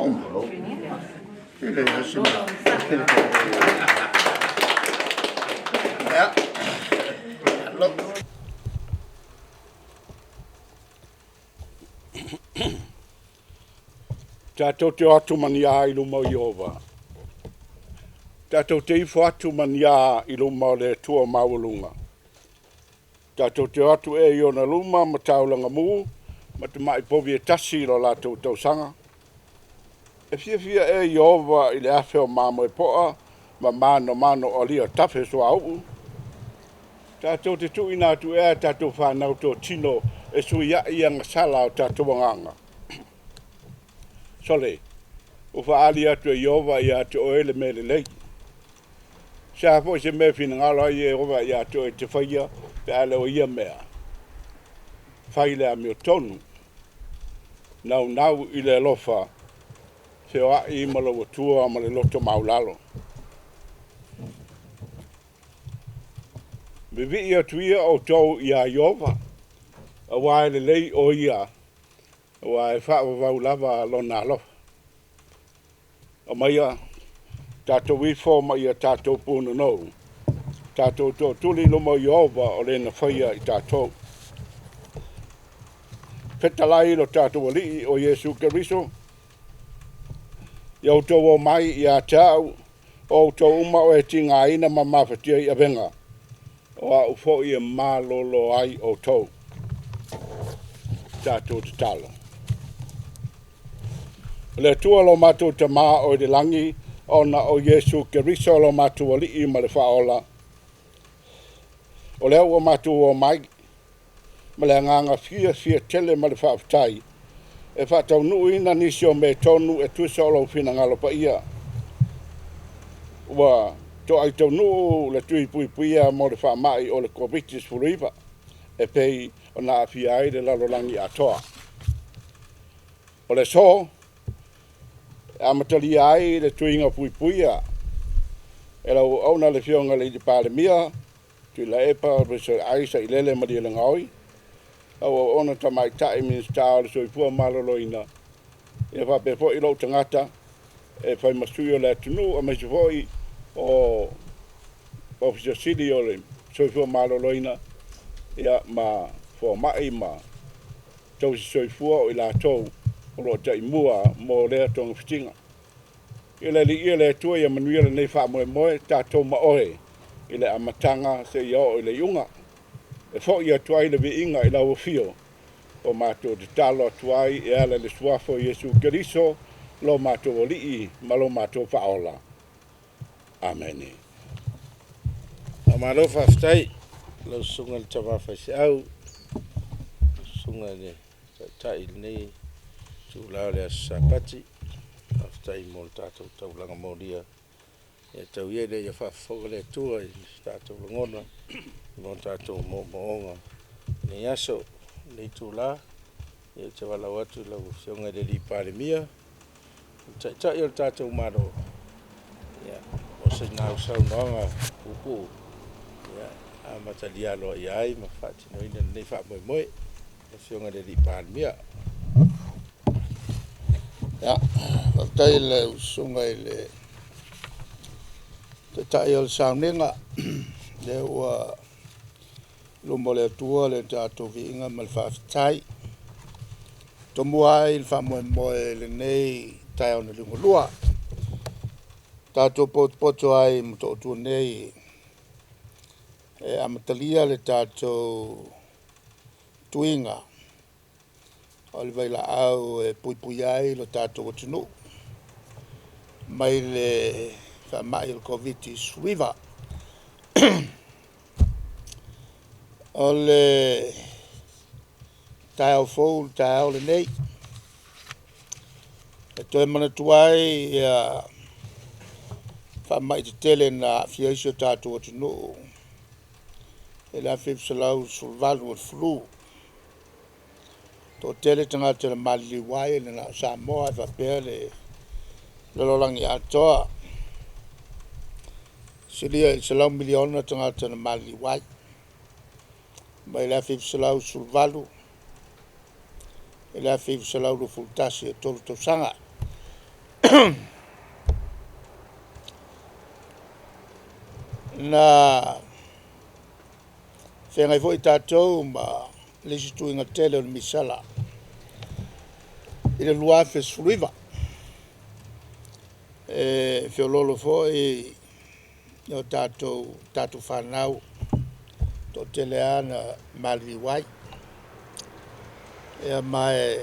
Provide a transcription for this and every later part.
uma. E leai se mea. Ia, malo. Tatou te o atu ma ni a i luma o Ieova. Tatou te ifo atu ma ni a i luma o le Atua Maualuga. Tatou te o atu ea i ona luma ma taulaga mu ma tamai povi e tasi i lo latou tausaga. E fiafia ea Ieova i le afe o mamoe poa ma manomano o alia tafe suauu. Tatou te tuuina atu ea a tatou fanau totino e suiai agasala o tatou agaga. Sole, ua faaali atu e Ieova ia te oe le mea lelei. Se a foi se mea e finagalo ai Ieova ia te oe e te faia pe a le o ia mea. Fai le amiotonu, naunau i le alofa, feoai ma lou Atua ma le loto maualalo. Vivii atu ia outou iā Ieova, auā e lelei o ia, aua e faavavau lava lona alofa. Aumaia tatou ifo ma ia tatou punonou, tatou tootuli i luma o Ieova o le na faia i tatou. Fetalai lo tatou Alii o Iesu Keriso, ia outou o mai ia te au, o outou uma o e tigaina ma mafatia i avega, o au foi e malolo ai outou. Tatou tatalo. O le Atua lo matou Tamā o i le lagi, ona o Iesu Keriso lo matou Alii ma le Faaola, o lea ua matou o mai ma le agaga fiafia tele ma le faafetai e faataunuuina nisi o mea tonu e tusa o lou finagalo paia. Ua toai taunuu le tui puipuia mo le faamai o le Koviti-19 e pei ona aafia ai le lalolagi atoa. O le aso e amatalia ai le tuiga puipuia e lau auauna le Afioga i le Palemia, Tuilaepa Richard Ai Sailele Malielegaoi, lau auauna tamaitai Minisita o le Soifua Maloloina, ia faapea foi lou tagata e fai ma sui o le atunuu, aemaise foi o Ofisa Sili o le Soifua Maloloina, ia ma fomai ma tausi soifua o i latou o lo o taimua mo lea togafitiga. Ia le Alii ia le Atua ia manuia lenei faamoemoe tatou ma oe i le amataga seia oo i le iuga. E foi atu ai le viiga i lau afio o matou tatalo atu ai e ala i le suafa o Iesu Keriso, lo matou Alii ma lo matou Faaola. Amene. Faamalo faafetai lau Susuga i le Tama Faifeau, lau Susuga i le Taitai i lenei itula o le aso Sapati. Faafetai mo le tatou taulaga molia. Ia tau ia ina ia faafofoga le Atua i so tatou lagona ma o tatou moomooga i lenei aso. I lenei itula, ou te valaau atu i lau Afioga i le Palemia, le Taitai o le tatou Malo, ia, mo sina saunoaga puupuu e amatalia aloaia ai ma faatinoina lenei faamoemoe. Lau Afioga i le Palemia. Ia, faafetai i lau Susuga i le Taitai o le sauniga, lea ua luma o le Atua le tatou viiga ma le faafetai. Tomua ai le faamoemoe i lenei taeao na liugalua. Tatou potopoto ai ma Motootua nei e amatalia le tatou tuiga o le vailaau e puipuia ai lo tatou atunuu mai le faamai o le Koviti-19. O le taeao fou le taeao lenei, e toe manatua ai ia faamai tetele na aafia ai si o tatou atunuu i le 1918 o le flu. Toatele tagata na maliliu ai, e le na o Samoa ae faapea le lalolagi atoa. Silia i le 100 miliona tagata na maliliu ai mai le 1918 i le 1921, e 3 tausaga. Na feagai foi tatou ma le isi tuiga tele o le misela i le 2019. E feoloolo foi o tatou fanau toatele lava na maliliu ai. Ia ma o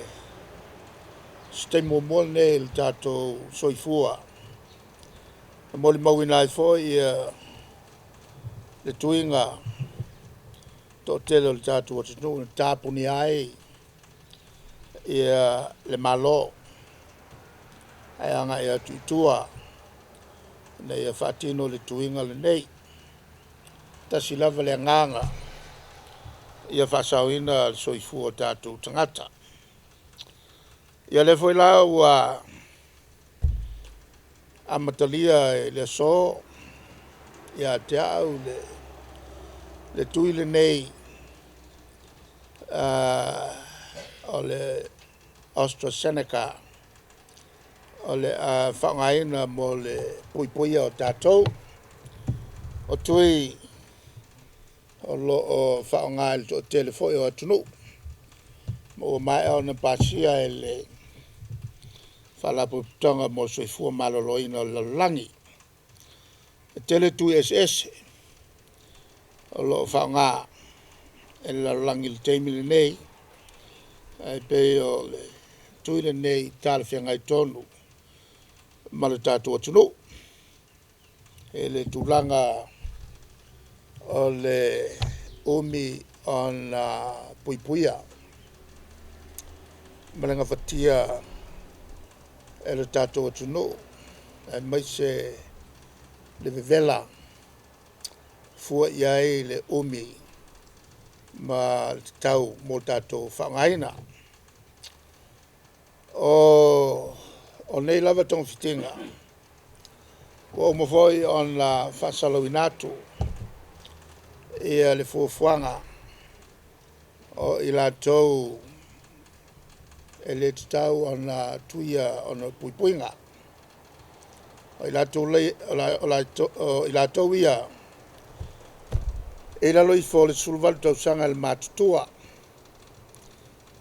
se taimi muamua lenei i le tatou soifua e molimauina ai foi le tuiga toatele o le tatou atunuu na tapunia ai le Malo ae agai atu i tua ina ia faatino le tuiga lenei. Tasi lava le agaga ia faasaoina le soifua o tatou tagata. Ia lea foi la ua amatalia i le aso ia te au le tui lenei o le AstraZeneca o le a faaaogaina mo le puipuia o tatou. O tui o lo o faaaoga e le toatele foi o atunuu ma ua maea ona pasia e le Faalapotopotoga mo le Soifua Maloloina o le Lalolagi. E tele tui eseese o lo o faaaoga e le lalolagi i le taimi lenei, ae pei o le tui lenei e talafeagai tonu ma le tatou atunuu i le tulaga o le umi ona puipuia ma le gafatia e le tatou atunuu aemaise le vevela fua i ai le umi ma le tatau mo le tatou faaaogaina. O nei lava togafitiga ua uma foi ona faasalalauina atu le fuafuaga o i latou e le tatau ona tuia ona o puipuiga. O i latou ia e i lalo ifo o le 18 tausaga le matutua,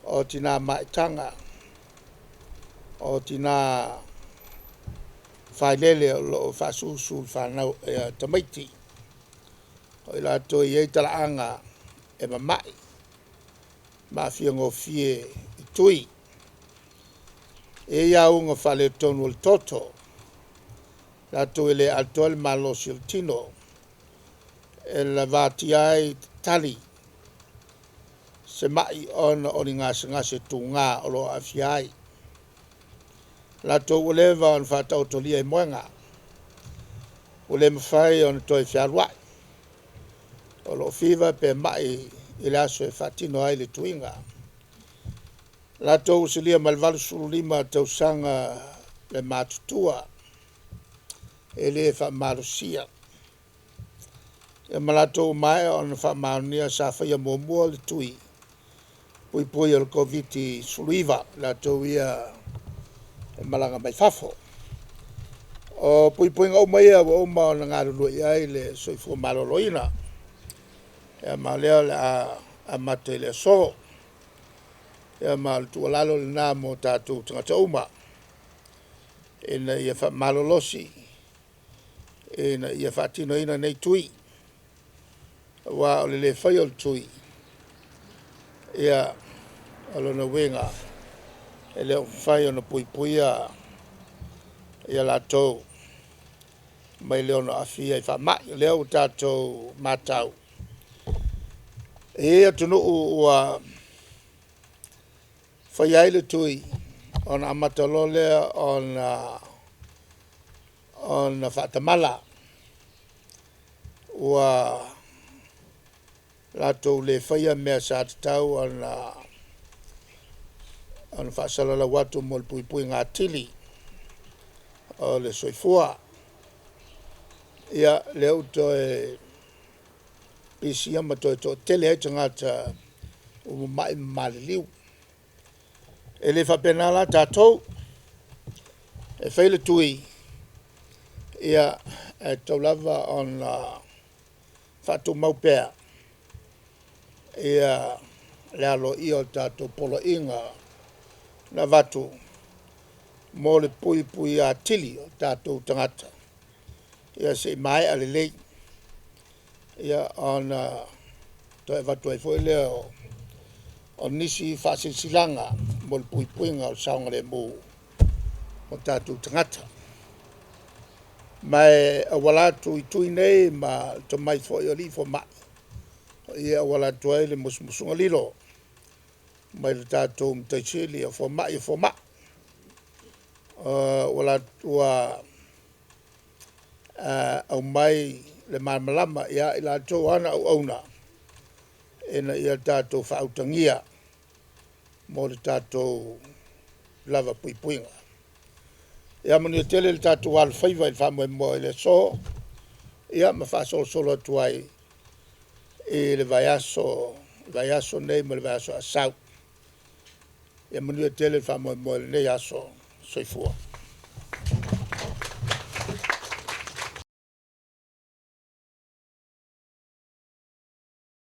o tina maitaga, o tina failele o lo o faasusu le fanau tamaiti, o i latou e i ai talaaga e mamai ma aafia gofie i tui. E i ai auga faaletonu o le toto, latou e le atoa le malosi o le tino e lavatia ai tali se mai ona o ni gasegase tuga o lo o aafia ai. Latou ua leva ona faataotolia i moega ua le mafai ona toe fealuai, o lo o fiva pe mai i le aso e faatino ai le tuiga. Latou ua silia ma le 85 tausaga le matutua e le faamalosia, ia ma latou ua maea ona faamaonia sa faia muamua le tui puipui o le Koviti-19, latou ia e malaga mai fafo. O puipuiga uma ia ua uma ona galulue i ai le Soifua Maloloina, ia ma o lea o le a amata i le aso. Ia ma o le tuualalo lena mo tatou tagata uma ina ia faamalolosi ina ia faatinoina nei tui, aua o le le faia o le tui, ia o lona uiga e le o mafai ona puipuia ia latou mai le ono aafia i faamai. O lea ua tatou matau e i ai atunuu ua faia ai le tui ona amata loa lea ona faatamala, ua latou le faia mea sa tatau ona faasalalau atu mo le puipuiga atili o le soifua. Ia lea ua toe pisia ma toe toatele ai tagata ua mamai ma maliliu. E le faapena la tatou. E fai le tui, ia e tatau lava ona faatumau pea ia le aloaia o tatou poloaiga na avatu mo le puipuia atili o tatou tagata ia se i maea lelei ia ona toe avatu ai foi lea o nisi faasilasilaga mo le puipuiga o le saogalemu o tatou tagata. Ma e auala atu i tui nei ma le tomai foi o alii fomai, o i e auala atu ai le musumusuga lilo mai le tatou Matai Sili o fomai o fomai. Ua aumai le malamalama ia i latou o ana auauna ina ia tatou faautagia mo le tatou lava puipuiga. Ia manuia tele le tatou alofaiva i le faamoemoe i le aso, ia ma faasolosolo atu ai i le vaiaso, vaiaso nei ma le vaiaso a sau. Ia manuia tele le faamoemoe i lenei aso. Soifua.